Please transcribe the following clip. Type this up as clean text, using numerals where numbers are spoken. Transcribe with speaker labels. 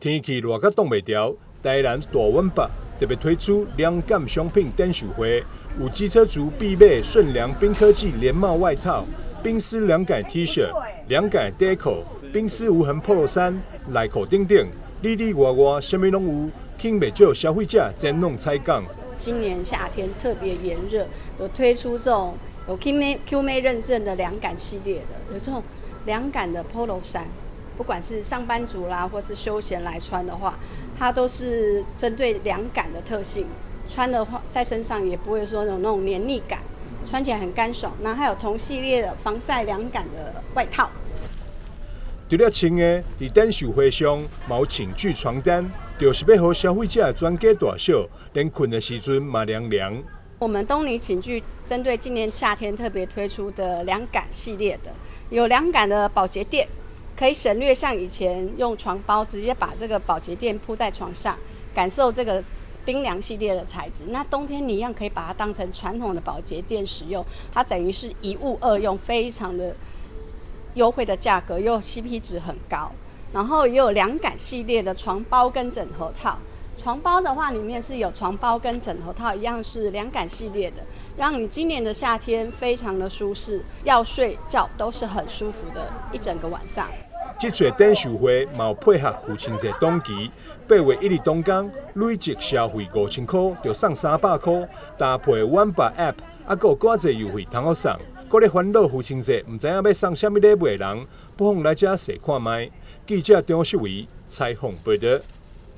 Speaker 1: 天氣熱甲擋袂牢，台南大溫吧特別推出涼感商品展售會，有機車族必備順涼冰科技連帽外套、冰絲涼感 T 恤、涼感短褲、冰絲無痕 Polo 衫、內褲等等，裡裡外外啥物攏有，吸引袂少消費者前往採購。
Speaker 2: 今年夏天特別炎熱，有推出這種有 Q 妹認證的涼感系列的，有這種涼感的 Polo 衫。不管是上班族啦，或是休閒來穿的話，它都是針對涼感的特性，穿的話在身上也不會說有那種黏膩感，穿起來很乾爽。那還有同系列的防曬涼感的外套。
Speaker 1: 除了穿的，佇展售會上嘛有寢具床單，就是欲予消費者全家大小，連睏的時陣嘛涼涼。
Speaker 2: 我們東尼寢具針對今年夏天特別推出的涼感系列的，有涼感的寶潔墊。可以省略像以前用床包，直接把這個寶潔墊鋪在床上，感受這個冰涼系列的材質。那冬天你一樣可以把它當成傳統的寶潔墊使用，它等於是一物二用，非常的優惠的價格，又 CP 值很高。然後也有涼感系列的床包跟枕頭套。床包的話，裡面是有床包跟枕頭套，一樣是涼感系列的，讓你今年的夏天非常的舒適，要睡覺都是很舒服的一整個晚上。
Speaker 1: 這次展售會嘛有配合父親節檔期，8月1日當工累積消費5000箍就送300箍，搭配阮吧 App，猶閣有閣濟優惠通予送。閣咧煩惱父親節，毋知影欲送啥物禮物的人，不妨來遮踅看覓。記者張秀維採訪報導。